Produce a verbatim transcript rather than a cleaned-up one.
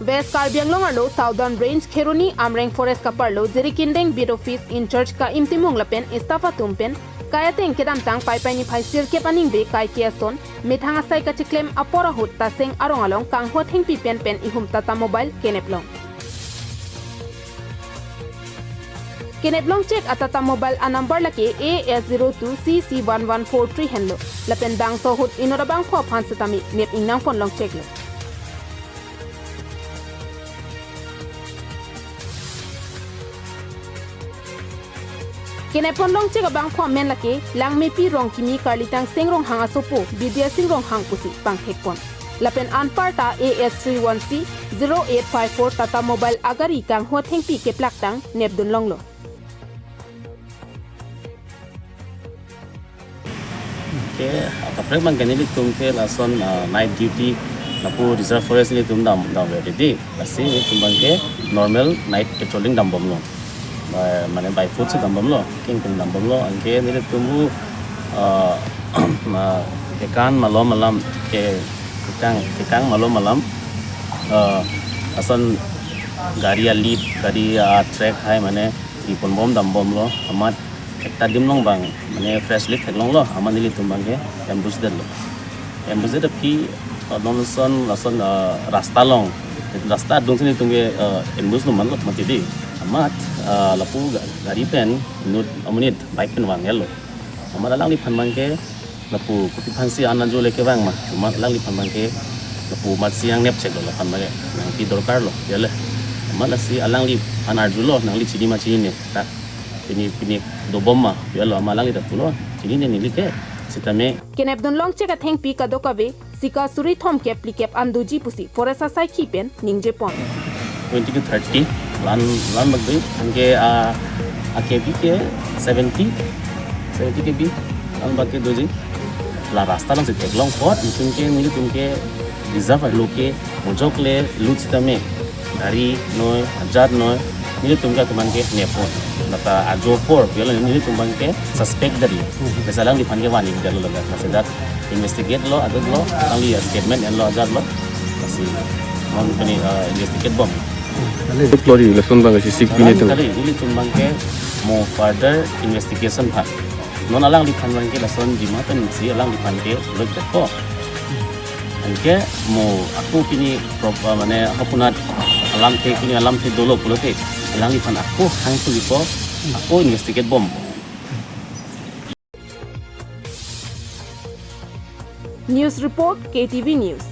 West Karbi Anglong arlo Southern Range Kheroni Amreng Forest kaparlo Jirikindeng Beat Office in-charge Ka-im Timung lapen staff atum pen kai ateng kedamtang Paipai niphai sirkep aningve kaike ason methang asai kachiklem apor ahut Taseng arong along kanghu athengpi pen pen ihum Tata Mobile keneplong. Keneplong chek a Tata Mobile a number lake A S zero two C C one one four three henlo. Lapen bangso ahut inut abangphu aphan setame nep ingnang ponlong cheklo. Kenep ponlong chek abangphu amen lake Langmepi Rongkimi Karlitang Seng Ronghang asopo Bidya Sing Ronghang pusi pangthek pon. Lapen anparta A S three one C zero eight five four Tata Mobile agari kanghu athengpi keplaktang nepdun longlo. Ke, kaprek abangke nelitum ke lason, ah, night duty lapu reserve forest nelitum dam, damvek dei. Lasi nelitum abangke normal night patrolling dambomlo. By, mane by foot si dambomlo, kengkung dambomlo. Anke nelitum bu, ah, ma, kekan malom alam ke, kekang, kekang malom alam, ah, lason gari a-lead, gari a-track hai mane iponbom dambomlo, amat ekta adim along abang, mane fresh lead theklonglo, amat nelitum abangke ambush detlo. Ambush det aphi, uh, non lason, lason, uh, rasta along, rasta adung si nelitum ke, uh, ambush lo manlo mati dei. Amat, uh, lapu ga-, gari pen inut amonit bike pen vanglo. Amat alangliphan abangke lapu kopi aphansi an ajo le kevang ma, amat alangliphan abangke lapu amatsi ang nepcheklo laphan abangke, nangpi dorkarlo, ya le. Amat lasi alangliphan arjulo, nangli chini ma chinine, ta pini, pini dobom ma, ya lo, amat alangli ta pulo, chinine neli ke, sitame. Kenepdun long chek athengpi kadokave sika suri thomkep phlikep an doji pusi forest asaikhi pen ningjepon. Twenty to thirty, lan, lan bak dei, anke a, a K B ke seventy, seventy K B, lan bak ke doji. La rasta alongsi theklong apot, nelitum ke, nelitum ke reserve arlo ke, mojok le lut sitame, gari noi, ajat noi, nelitum ke atuman ke nepon. Lata ajo apor, ya lo, nelitum abangke suspect detlo. Besa alangliphan ke warning detlo laga. Lasi dak investigate lo, ajat lo, alangli statement enlo ajat lo. Lasi, non pini, eh, investigate bom. Kali. Klori, lason abang si sik pini Alang tu. Kali, nelitum abangke mo further investigation aphan. Non alangliphan abangke lason jima pensi alangliphan ke lok jako. Anke mo ako pini pro-, mane ako punat alamthe, pini alamthe dolo pulote alangliphan ako hang sulipo, ako investigate bom. News report, K T V News.